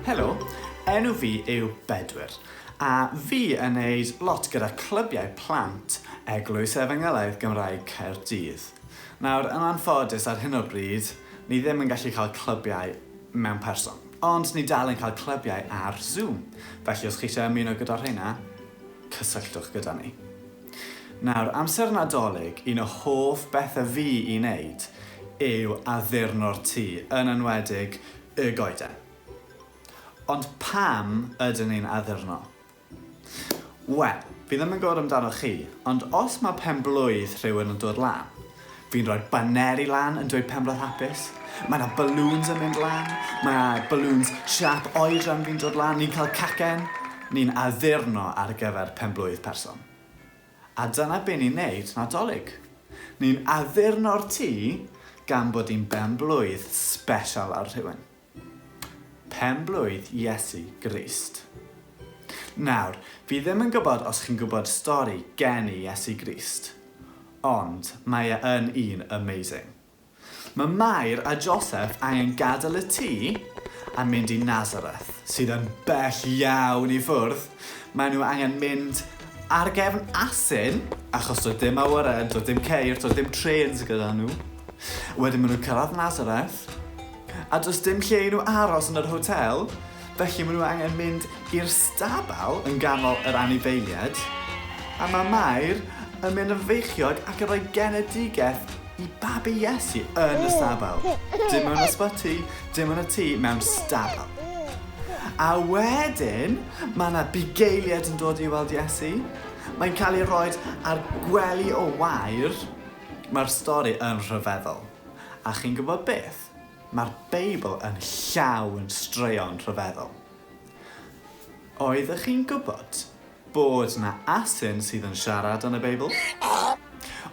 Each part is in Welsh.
Helo, enw fi yw Bedwyr, a fi yn neud lot gyda clybiau plant Eglwys Efengylaidd Gymraeg Caerdydd. Nawr, yn anffodus ar hyn o bryd, ni ddim yn gallu cael clybiau mewn person, ond ni dal yn cael clybiau ar Zoom, felly os chi eisiau ymuno gyda rheina, cysylltwch gyda ni. Nawr, amser Nadolig, un o hoff bethau fi i wneud yw addurno'r tŷ, yn enwedig y goeden. Ond pam ydyn ni'n addurno? Wel, fi ddim yn gwybod amdano chi, ond os mae pen-blwydd rhywun yn dod lan, fi'n rhoi baneri lan yn dweud penblwydd hapus, mae 'na balloons yn mynd lan, mae balloons siâp oedran fi'n dod lan, ni'n cael cacen, ni'n addurno ar gyfer penblwydd person. A dyna be ni'n neud Nadolig. Ni'n addurno'r tŷ gan bod hi'n ben-blwydd sbesial ar rhywun. Pen-blwydd Iesu Grist. Nawr, fi ddim yn gwybod os chi'n gwybod stori geni Iesu Grist, ond mae e yn un amazing. Mae Mair a Joseff angen gadael y tŷ a mynd i Nazareth, sydd yn bell iawn i ffwrdd. Maen nhw angen mynd ar gefn asyn, achos doedd dim awyren, doedd dim ceir, doedd dim trains gyda nhw. Wedyn maen nhw'n cyrraedd Nazareth, a does dim lle i nhw aros yn yr hotel, felly maen nhw angen mynd i'r stabal yn ganol yr anifeiliaid, a mae Mair yn mynd yn feichiog ac yn rhoi genedigaeth i babi Iesu yn y stabal. Dim mewn ysbyty, dim yn y tŷ, mewn stabal. A wedyn, mae yna bugeiliaid yn dod i weld Iesu. Mae'n cael ei roi ar gwely o wair. Mae'r stori yn rhyfeddol. A chi'n gwybod beth? Mae'r Beibl yn llawn straeon rhyfeddol. Oeddech chi'n gwybod bod 'na asyn sydd yn siarad yn y Beibl?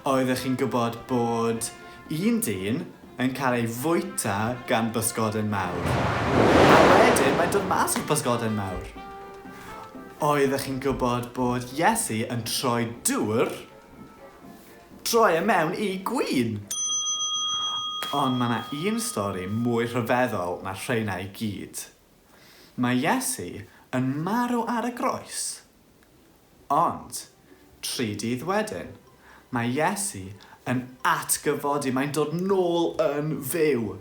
Oeddech chi'n gwybod bod un dyn yn cael ei fwyta gan bysgodyn mawr? A wedyn mae'n dod mas o'r pysgodyn mawr. Oeddech chi'n gwybod bod Iesu yn troi dŵr, troi e mewn i gwin? Ond mae 'na un stori mwy rhyfeddol na rheina i gyd. Mae Iesu yn marw ar y groes. Ond, tri dydd wedyn, mae Iesu yn atgyfodi, mae'n dod nôl yn fyw.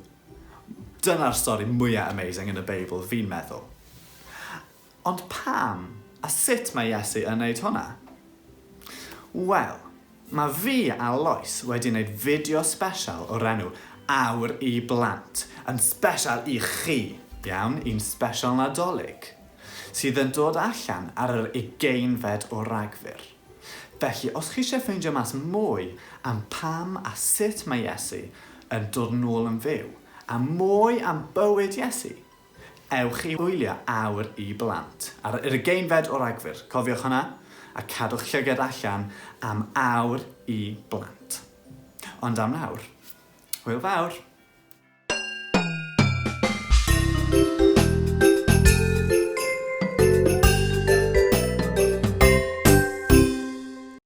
Dyna'r stori mwya amazing yn y Beibl, fi'n meddwl. Ond pam a sut mae Iesu yn neud hwnna? Wel, Mae fi a Lois wedi wneud fideo sbesial o'r enw Awr i Blant, yn sbesial i chi, iawn, un sbesial Nadolig, sydd yn dod allan ar yr ugeinfed o Ragfyr. Felly, os chi eisiau ffeindio mas mwy am pam a sut mae Iesu yn dod nôl yn fyw, a mwy am bywyd Iesu, Ewch i wylio Awr i Blant ar yr ugeinfed o Ragfyr, cofiwch hwnna, a cadwch llygad allan am Awr i Blant. Ond am nawr, hwyl fawr!